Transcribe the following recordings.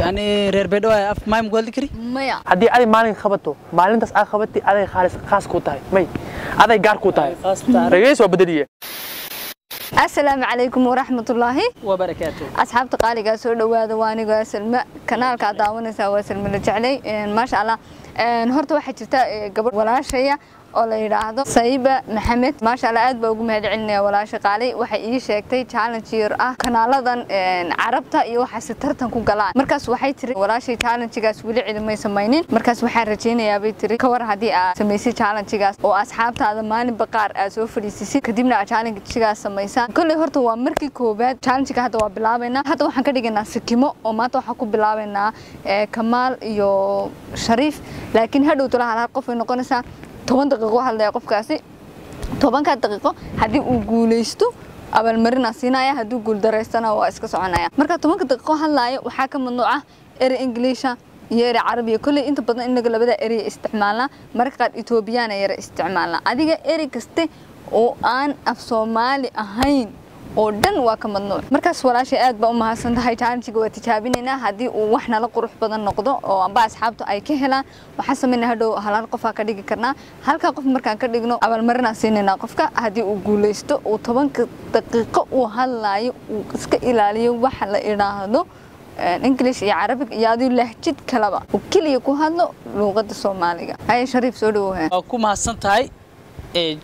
Ani reer Baydhabo af maay muku hadli kari. Maya. Haddii aday maalin qabato, maalintaas aad qabatay aday khaalis khaas kuu tahay, may aday gaar kuu tahay. Khaas ku tahay. Dhagays waa bedeliye. Asalaamu calaykum waraxmatullaahi wabarakaatu. Asxaabta qaaligaa, soo dhowaada. Waa anigoo Salma, kanaalka aad daawanaysaa waa Salma la jeclay. Maasha Allah, horta waxaa jirta gabadh walaashaya oo la yidhaahdo Sayiba Maxamed. Maasha Allah, aad baa ugu mahad celinaya walaasha qaalay. Waxay ii sheegtay challenge yar ah kanaaladan carabta iyo waxaase tartan ku galaan. Markaas waxay tiri walaashay challengegaas weli cidimay samaynin. Markaas waxaan rajaynayaa bay tiri, ka war haddii aad samaysay challengegaas oo asxaabtaada maalinba qaar aad soo fadhiisisid, kadibna aad challengegaas samaysaan. Kolley horta waa markii koowaad challengega hadda waa bilaabaynaa. Hadda waxaan ka dhigaynaa sikimo oo maanta waxaan ku bilaabaynaa Kamaal iyo Shariif, laakiin hadhow tula hal hal qof ay noqonaysaa. 10 daqiiqo hadlaya qofkaasi, 10-ka daqiiqo haddii uu guuleysto abaalmarinaa siinaya, hadduu guuldaraystana waa iska soconaya. Marka 10-ka daqiiqo hadlaayo waxaa ka mamnuuca erey Ingiliisha iyo erey Carabiya. Kolley inta badan inaga labada erey isticmaalnaa, mararka qaar Etoobiyana yara isticmaalnaa. Adiga erey kaste oo aan af Soomaali ahayn oo dhan waa ka mamnuuc. Markaas walaashay aad baa u mahadsan tahay. Challenge-ga waa tijaabinaynaa. Haddii uu wax nala qurux badan noqdo oo amba asxaabtu ay ka helaan, waxaan samaynaa hadhow hal hal qofaa ka dhigi karnaa. Halkaa qof markaan ka dhigno abaalmarinaan siinaynaa qofka haddii uu guuleysto, uu 10-ka daqiiqo uu hadlaayo uu iska ilaaliyo waxa la idhaahdo English iyo Carabic iyo adigu lahjid kalaba, uu keliya ku hadlo luuqadda Soomaaliga. Haye Shariif, soo dhawow. Waa ku mahadsan tahay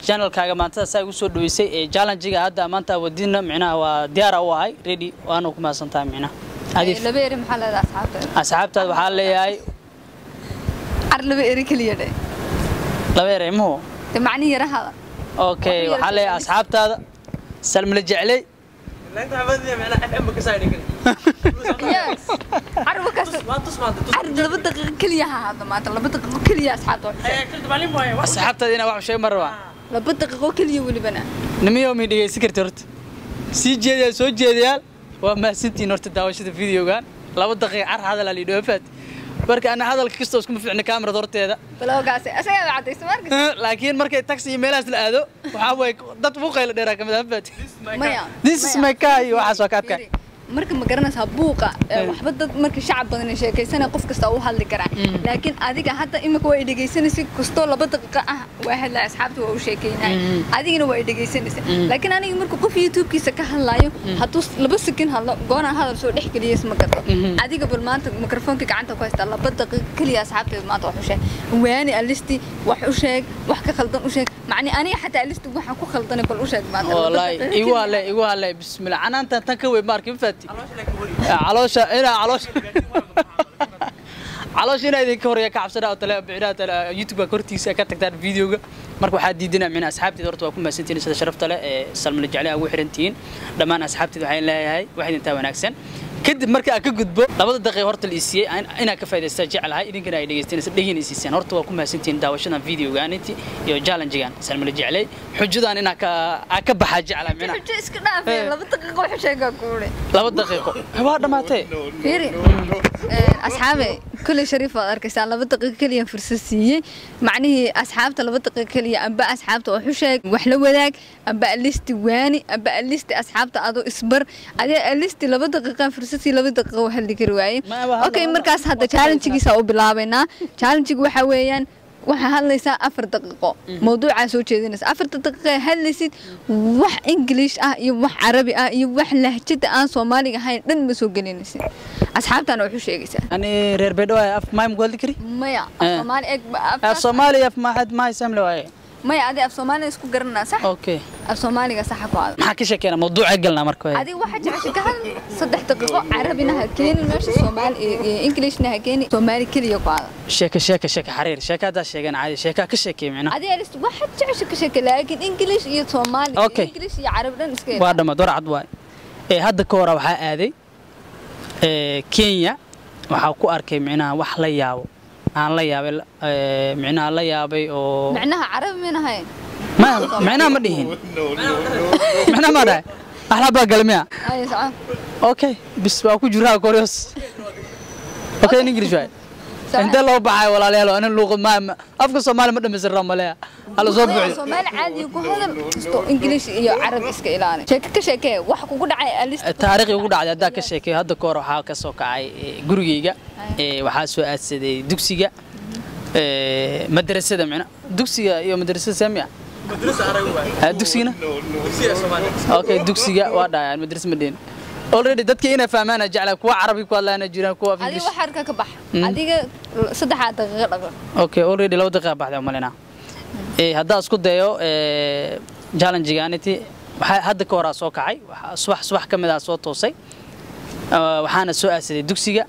channelkaaga maantada saa igu soo dhaweysay ee challenge-ga hadda maanta wadina. Micnaha waa diyaar u ahay, ready, waana ku mahadsan tahay micnaha. Adiif. Laba eri maxaa leedahay asxaabta? Asxaabtaada waxaa leeyahay car laba eri keliya dhe. Laba erey muhu de macnihi yarahada. Okay, waxaa leeyahay asxaabtaada Salma la jeclay. Yes, carwa kaas car 2 daqiiqo keliya ha hadlo maanta, 2 daqiiqo keliya asxaabta wax u sheeg. Asxaabtaada inaa wax u sheeg ma rabaa. 2 daqiiqo keliya welibana. Nimiyo mi dhegeysan karti horta sii jeediyaal, soo jeediyaal, waa mahadsantihiin horta daawashada videogan. 2 daqiiqa car hadal aa liidhoo faat. Marka ana hadalka kastoo iskuma fiicna kaamirada horteeda. Baloogaasi asagaa cadaysa markas. Laakiin markay taxi iyo meelahaas la aado, waxaa waye dad ugu qaylo dheeraa kamid ah faat. Maya. This is my car iyo waxaas waa ka adkaa. Fiiri, marka ma garanaysaa buuqa waxba dad marka shacab badan ay sheekaysanaya, qof kasta uu hadli karaa. Laakiin adiga hadda imika waa i dhegaysanaysa, kastoo 2 daqiiqo ah waa hadlaya, asxaabta waa u sheekeynaya, adigana waa i dhegaysanaysa. Laakiin aniga marka qof YouTube-kiisa ka hadlayo hadduu 2 second hadlo, goonaan hadal soo dhex geliya isma garto. Adiga bal maanta mikrofoonka gacanta ku haystaa, 2 daqiiqo keliya asxaabteed maanta wax u sheeg, waani alisti wax u sheeg, wax ka khaldan u sheeg. Macni aniga xataa alisti waxaan ku khaldanay bal u sheeg maanta 2 Wallaahi daqiiqo igu keliya. Hale igu hale, bismillah, canaantan tan ka weyn ma arkin faati. Caloosha inaa caloosha inaa idinka horeeya ka cabsanaa oo tale bicinaha tale YouTube hortiisa ka tagtaan videoga. Marka waxaa diidinaa micnaha asxaabteeda. Horta waa ku mahadsantihiin sida sharafta leh ee Salma la jeclay ugu xirantihiin. Dhammaan asxaabteeda waxaan leeyahay wax idintaa wanaagsan. Kadib marka aan ka gudbo 2-da daqiiqo horta la isiiyey inaan ka faa'iidaysta jeclahay, idinkana ay dhegeystanaysa dhegeyna isiiseen. Horta waa ku mahadsantihiin daawashadan videogan inti iyo challenge-gan Salma la jeclay, xujadan inaa ka aan ka baxaa jeclahay micnaha. Xujo iska dhaafay, 2 daqiiqo wax u sheegaa kuule. 2 daqiiqo waa dhammaatay. Fiiri asxaabe, kulley Shariif waad arkaysaa, 2 daqiiqo keliya fursad siiyey. Macnihii asxaabta 2 daqiiqo keliya amba asxaabta wax u sheeg, wax la wadaag, amba alisti waani, amba alisti asxaabta adoo isbar. Adee alisti 2 daqiiqa fursad sii, 2 daqiiqo wax hadli kari waaye. Ma waa hadla, okay. Waa Markaas hadda challenge-giisa u bilaabaynaa. Challenge-gu waxaa weeyaan waxaa hadlaysaa 4 daqiiqo, mawduucaa soo jeedinaysa. 4-ta daqiiqa hadlaysid wax English ah iyo wax Carabi ah iyo wax lahjada aan Soomaaliga ahayn dhan ma soo gelinaysid. Asxaabtana wax u sheegaysaa. Ani reer Baydhabo af maay muku hadli kari. Maya, af Soomaali eeg. Af Soomaali af maxad maay samle waaye. Maya, adi af Soomaaliga isku garanaa sax. Okay. Af Soomaaliga saxa ku aad. Maxaa ka sheekeena? Mawduuca galnaa marka hore. Adiga waxaa jecesha ka hadal. 3 daqiiqo Carabina ha keenin meesha, Soomaali iyo Englishna ha keenin, Soomaali keliya ku aada. Sheeka sheeka sheeka xariir, sheeka haddaa sheegan caadi, sheeka ka sheekee micnaha. Adiga alis waxaad jecesha ka sheeke, laakiin English iyo Soomaali, English iyo Carabi dhan iska waa dhammaad, war cad waay. Ee hadda ka hore waxaa aaday ee Kenya, waxaa ku arkay micnaha wax la yaabo aan la yaabay, micnaha la yaabay oo Micnaha Carabi mina hayn. Ma micnaha ma dhihin, micnaha ma dhahay axlaa baa galmiya. Ay soco. Okay, bis waa ku jiraa korios. Okay, in English waay. Intee loo baxay walaalayaal ana luuqad ma afka Soomaali ma dhamaystiran maleeya hala soo buuxiyo Soomaali caadi ku hadal kasto English iyo Carabi iska ilaali sheeko ka sheekee wax kugu dhacay alist taariikh ugu dhacday hadda ka sheekay hadda koor waxa ka soo kacay gurigeyga waxaa soo aadsaday dugsiga madrasada macna dugsiga iyo madrasada saamiya madrasa Carabi waay dugsigana dugsiga Soomaali okay dugsiga waa dhayaan madrasa madin already dadka inay fahmaan jecla kuwa Carabi ku hadlayna jiraan kuwa English adiga waxa arka ka bax adiga 3 daqiiqo dhaqo okay already 2 daqiiqo baxday umalina hadda isku dayo challenge gaaniti waxa hadda ka hor soo kacay waxa subax kamid ah soo toosay waxaana soo aasaday dugsiga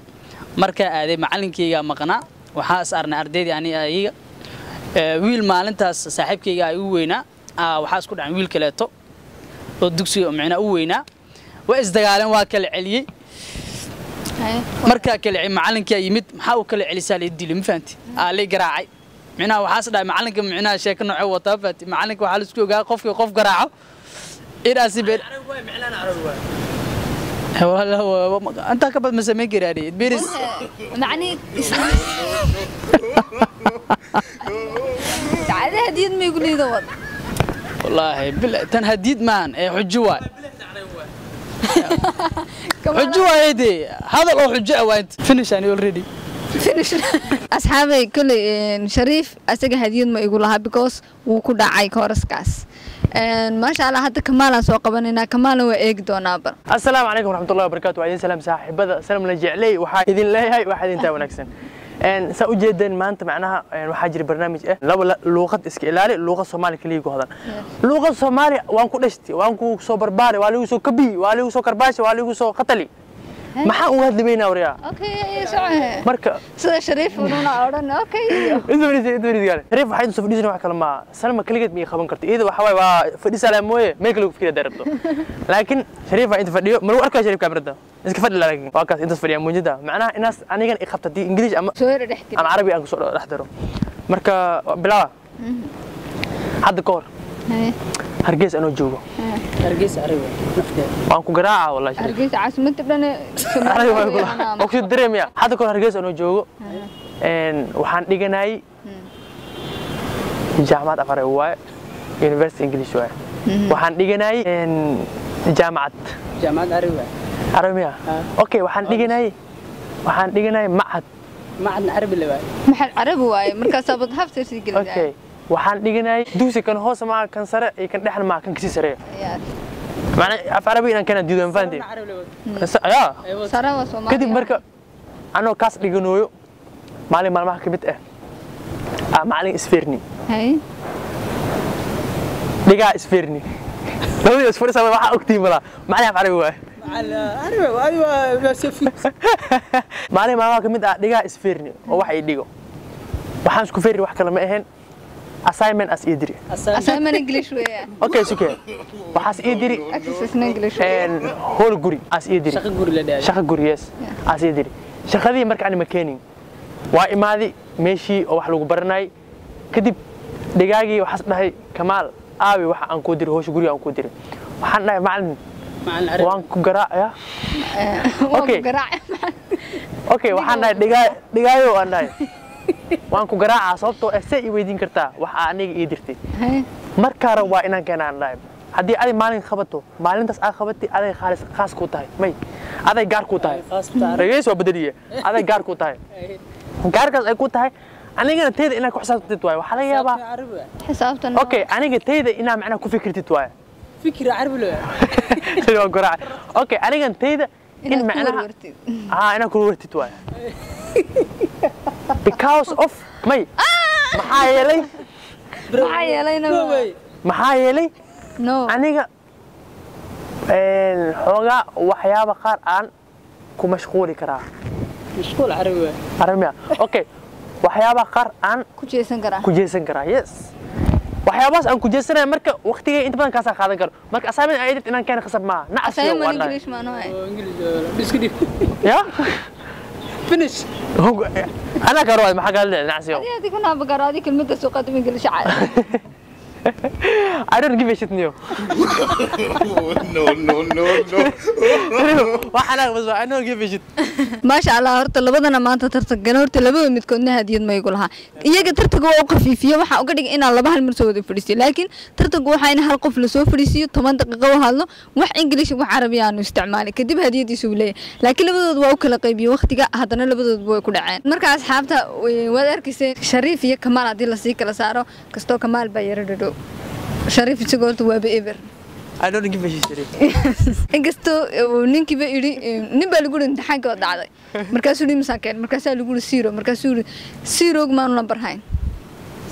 marka aaday macallinkeyga maqnaa waxa is arnay ardaydii ani ayaga wiil maalintaas saaxiibkeyga ay u weynaa waxa isku dhacay wiil kaleeto oo dugsiga macna u weynaa waa isdagaaleen waa kala celiyay marka kala celiyay macallinkii yimid maxaa uu kala celisaa la dilay ma fahanti aa la garaacay macna waxa is dhahay macallinka macna sheeko nooc wata fahanti macallinka waxa la isku ogaa qofkii qof garaaco inaasi been والله انت كبد ما سمين قراري بيرس معني تعال هديد ما يقول لي ذوق والله تن هديد مان اي حجه واي حجه واي دي هذا لو حجه وانت فينيش اني اوريدي finish asxaabay kulli shariif asaga hadiyad ma igu lahaa because wuu ku dhacay kooraskaas ma sha Allah hadda kamaalan soo qabanayna kamaalan waa eegi doonaa bar assalaamu calaykum waraxmatullaahi wabarakaatu waa idin salaam saaxiibada salaam la jeclay waxaa idin leeyahay waxaa idin taa wanaagsan saa u jeedeen maanta macnaha waxaa jira barnaamij ah laba luuqad iska ilaali luuqad Soomaali kaliya ku hadan luuqad Soomaali waan ku dhashtay waan ku soo barbaaray waa lagu soo kabi waa lagu soo karbaashay waa lagu soo qatali maxaa uga hadlimayna wariyaa okay soco marka sida shariif ununa oran okay inta gaar shariif waxay soo fadhiisana wax kale ma Salma kaligeed ma qaban karto iyada waxa way waa fadhiisa la mooye meel kale ku fikira darabto laakiin shariif inta fadhiyo ma lagu arkaa shariif kaamirada iska fadhi laakiin waa kaas inta fadhiya muujida macnaha inaas anigan i qabtay English ama soo yar dhex ama Carabi aan ku soo dhex daro marka bilaa hadda koor Hargeysa anoo joogo Hargeysa Carabi nafteeda waan ku garaaca wallahi Hargeysa caasimada dhan Soomaaliya waan ku dareemaya hadda koor Hargeysa anoo joogo waxaan dhiganay jaamacad afar waay University English waay waxaan dhiganay jaamacad Carabi waay Carabi okay waxaan dhiganay macad Carabi la waay maxad Carabi waay markaas abad hafta sii galay okay waxaan dhiganay dugsi kan hoose ma kan sare iyo kan dhexna ma kan kasii sareeyo macna af Carabi inaan kana diido fahanti ya sare waa Soomaali kadib marka anoo kaas dhiganooyo maalin maalmaha kamid ah macallin isfirni hay dhigaa isfirni labadii isfirsa waxa ogtiin mala macallin af Carabi waay maalin maalmaha kamid ah dhigaa isfirni oo wax ay dhigo waxaan isku feeri wax kale ma ahayn assignment as idri assignment English way okay suke waxaas idri access in English and whole guri as idri shaqo guri la dhahay shaqo guri yes as idri shaqadii marka aan ma keenin waa imaadi meeshii oo wax lagu baranay kadib dhigaagii waxaas dhahay kamaal aawi waxa aan ku diray howsha guriga aan ku diray waxaan dhahay macallin waan ku garaacaya okay okay waxaan dhahay dhigaayo aan dhahay waan ku garaacaa sababtoo ah see i weydiin kartaa waxa aniga ii dirtay markaa rab waa inaan keenaan dhahay haddii aday maalin qabato maalintaas aad qabatay aday khaalis khaas ku tahay may aday gaar ku tahay rageys waa bedeliye aday gaar ku tahay gaarkaas ay ku tahay anigana tayda inaad ku xisaabtid waay waxaa laga yaabaa xisaabtan okay aniga tayda inaa macnaha ku fikirtid waay fikir carabi loo waa garaac okay anigan tayda in macnaha inaad ku wartid waay because of may maxaa yeelay no aniga xoogaa waxyaaba qaar aan ku mashquuli karaa mashquul carabi waay carabi okay waxyaaba qaar aan ku jeesan karaa yes waxyaabahaas aan ku jeesanaya marka waqtigay inta badan kaasaan qaadan karo marka assignment ay inaan keena khasab maaha nacas assignment English ma no English isku dhib ya finish أنا كرواد ما حكى لي نعسيو هذه كنا بقرادي كلمة سوقات من English عاد I don't give a shit niyo. No, no, no, no. Waxaan bas I don't give a shit. Maasha Allah, horta labadana maanta tartankan horta labada midkoodna hadiyad ma igu lahaa. Iyaga tartanka waa u khafiifiye, waxaa uga dhigay inaan laba hal mar soo wada fadhiisiyo, laakiin tartanku waxaa in hal qof lasoo fadhiisiyo 10 daqiiqo u hadlo, wax English wax Carabi aanu isticmaalin, kadib hadiyadiisu uu leeyahay. Laakiin labadooda waa u kala qaybiyey waqtiga, haddana labadooduba way ku dhaceen. Marka asxaabta waad arkayseen Shariif iyo Kamaal haddii lasii kala saaro, kastoo Kamaal baa yara dhadhow. Shariif isagoo horta waaba eber. I don't give a shit, Shariif. Inkastoo uu ninkiiba idhi, nin baa lagu yidhi imtixaanka waa dhacday, markaasuu yidhi masaan keen, markaasaa lagu yidhi zero, markaasuu yidhi zero maanu lambar hayn.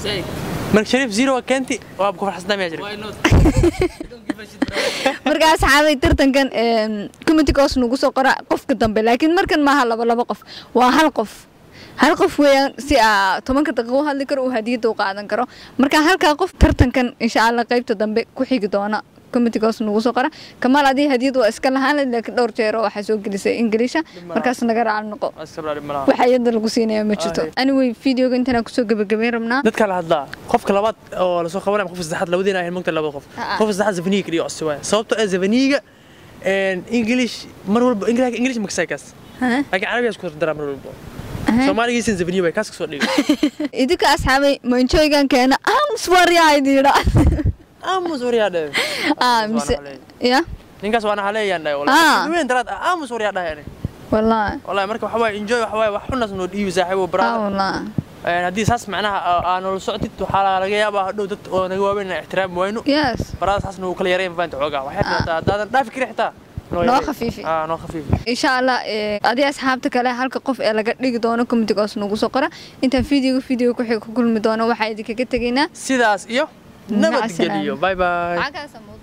Zaid. Marka Shariif zero waa keenti, waa ku farxsanaa miyaa Shariif? Why not? I don't give a shit, bro. Marka asxaabay tartankan committee hoos nagu soo qora qofka dambe, laakiin markan maaha laba laba qof, waa hal qof, hal qof weeyaan, si aa 10-ka daqiiqo u hadli karo uu hadiyadda u qaadan karo. Marka halkaa qof tartankan insha Allah qaybta dambe ku xigi doona committee hoos nagu soo qora. Kamaal, adii hadiyad waa iska lahaan lahayd, laakiin dhowr jeer oo waxaa soo gelisay Ingiliisha, markaas naga raali noqo. Waa iska raali malaha. Waxa iyada lagu siinaya ma jirto. Anyway, videoga intaan kusoo gabagabayn rabnaa. Dadka la hadlaa, qofka labaad oo lasoo qabanaya, qofka saddexaad labadiina ahayn mogta, laba qof. Ah. Qofka saddexaad Zafaniga kaliya codsi waaya, sababtoo ah Zafaniga English mar walba English makasay kaas, laakiin Carabiga isku daraa mar walba. Soomaaligiisan Zafaniga way kaas kasoo dhigay. Idinka asxaabay ma enjoygan keena aamus waryaa idin yidhaa. Aamus waryaa dhe. Ah, mise ya Ninkaas waana haleeyaan dhahay. Wallahi weyn daraad aamus waryaa dhahay ani. Wallahi. Wallahi marka waxa waaye enjoy, waxa waaye wax xunas noo dhiibi saaxiibo brother. Wallahi. Haddii saas macnaha aa nolol socotid, waxaa laga yaabaa hadhow dad oo naga waaweyn inaan ixtiraami wayno. Barada saasna wuu kala yareyn faanta xoogaa, waxay xitaa haddaadan dhaafi karin xitaa noo yareey. Khafiifi. Noo khafiifi. Insha Allah adii asxaabta kale halka qof ee laga dhigi doono committee hoos nagu soo qora. Intaan video ku xiga ku kulmi doono, waxaa idinkaga tegaynaa sidaas iyo maca nabadgeliyo. Salaama. Bye bye. Maxaa kaa samood?